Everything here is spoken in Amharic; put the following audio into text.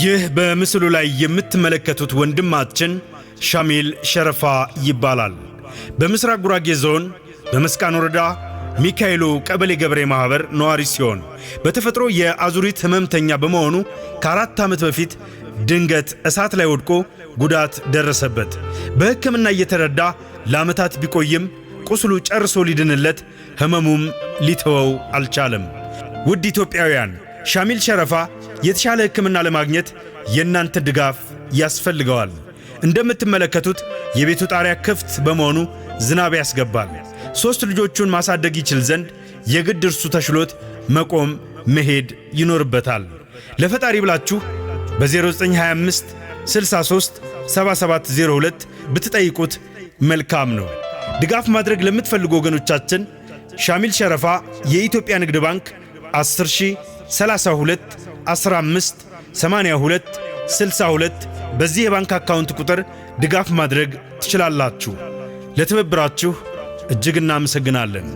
ይህ በምስሉ ላይ የምትመለከቱት ወንድማችን ሻሚል ሸረፋ ይባላል። በምስራቅ ጉራጌ ዞን በመስቃን ወረዳ ሚካኤሉ ቀበሌ ገበሬ ማኅበር ነዋሪ ሲሆን፣ በተፈጥሮ የአዙሪት ሕመምተኛ በመሆኑ ከ4 ዓመት በፊት ድንገት እሳት ላይ ወድቆ ጉዳት ደረሰበት። በሕክምና እየተረዳ ለዓመታት ቢቆይም ቁስሉ ጨርሶ ሊድንለት፣ ሕመሙም ሊተወው አልቻለም። ውድ ኢትዮጵያውያን፣ ሻሚል ሸረፋ የተሻለ ሕክምና ለማግኘት የእናንተ ድጋፍ ያስፈልገዋል። እንደምትመለከቱት የቤቱ ጣሪያ ክፍት በመሆኑ ዝናብ ያስገባል። ሦስት ልጆቹን ማሳደግ ይችል ዘንድ የግድ እርሱ ተሽሎት መቆም መሄድ ይኖርበታል። ለፈጣሪ ብላችሁ በ0925 63 7702 ብትጠይቁት መልካም ነው። ድጋፍ ማድረግ ለምትፈልጉ ወገኖቻችን፣ ሻሚል ሸረፋ የኢትዮጵያ ንግድ ባንክ 10 32 15 82 62፣ በዚህ የባንክ አካውንት ቁጥር ድጋፍ ማድረግ ትችላላችሁ። ለትብብራችሁ እጅግ እናመሰግናለን።